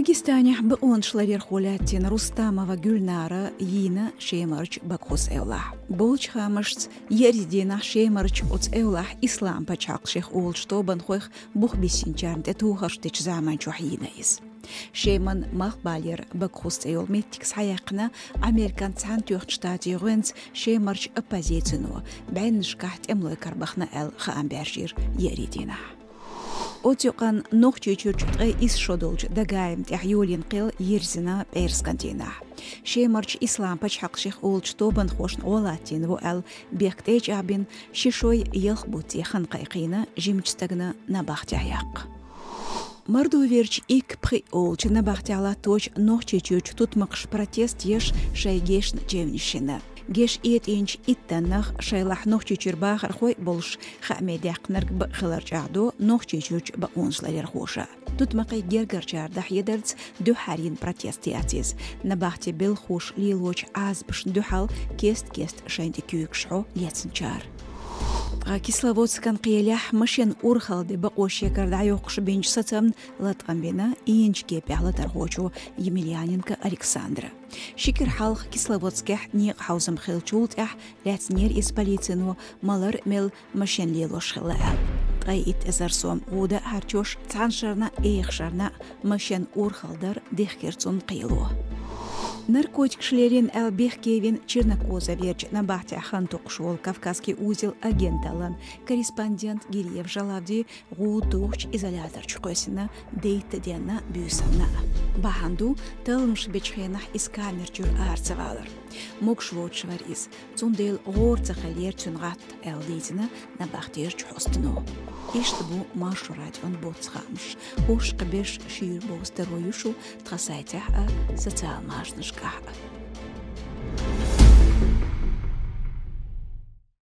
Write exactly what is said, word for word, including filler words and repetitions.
Дагестанехь бакъонашларъярхо лаьттина Рустамова Гюльнара йийна Шемарчу Бакхус эвлахь. Болчу хаамашца, еарин дийнахь Шемарчу оцу эвлахь Ислам пачхьалкх шех олучу тобанхойх бух биссинчарна тӀе тухарш дечу заманчохь йийна иза. Шеман малхбалера Бакхус цӀе йолу меттиг схьаяьккхина Американ Цхьаьнатоьхначу Штатийн гӀоьнца Шемарчу оппозицино бӀеннашкахь тӀемалой карабахна аьлла хаам баьржира еарин дийнахь. Оцу юкъанна Нохчийчуьрчу ткъе исс шо долчу Дагаевна тӀехь йолийна кхел йирзина пӀераскан дийнахь. Шемарчу Ислам пачхьалкх шех олучу тобанхошна гӀо латтийна ву аьлла, бехк тӀечӀагӀбина, ши шой ялх бутт хан кхайкхийна жимачу стагана набахтехь яккха. Мордоверчу Ик-Пхиъ олучу набахтехь латточу Нохчийчуьрчу тутмакхаша протест еш шайн гешна чевнаш йина. Геш этӀийначу иттаннах шайлахь Нохчийчуьра бахархой а болуш, хаамийн даьккхинарг бакъ хилар чӀагӀдо Нохчийчуьрчу бакъонашларъярхоша. Тутмакхийн гергарчара дӀахьедарца, дуьххьара йина протест яц иза. Набахтин белхахоша лелочу Ӏазапашна дуьхьал кест-кеста шайна тӀе куьйгаш хьо лецначара. Ткъа Кисловодскан кхелехь машен урхалде бакъо шекара дӀайоккхуш бинчу сацамна латкъам бина Ийначу кепехь латархочо Емельяненко Александра. Ши кӀира хьалха Кисловодскехь некъан хьовзам хиллачул тӀаьхьа лаьцнера иза полицино, малар а мелла, машен лелош хилла аьлла. Ткъе итт эзар сом гӀуда а хьарчош, цхьана шарна а, эха шарна а машен урхалдар дихкира цунна кхело. Наркотикаш лелийна аьлла бехке вина Чернокозоверчу набахтехь хан токхуш волу «Кавказский узел» агенталлан корреспондент Гириев Жалавди гӀуда тухучу изолятор чу кхоьссина дейтта денна а, буьйсанна а. Бахьана ду талламаш бечу хенахь иза камера чуьра ара ца валар. Могуш воцуш вара иза, цундела гӀора ца хиллера цуьнан гӀатта, аьлла дийцина набахтерчу хьостано. Иштта бу Маршо радион боцу хаамаш. Уьш кхин берш шийра бовза таро ю шу тхан сайтехь а, социал машанашкахь а.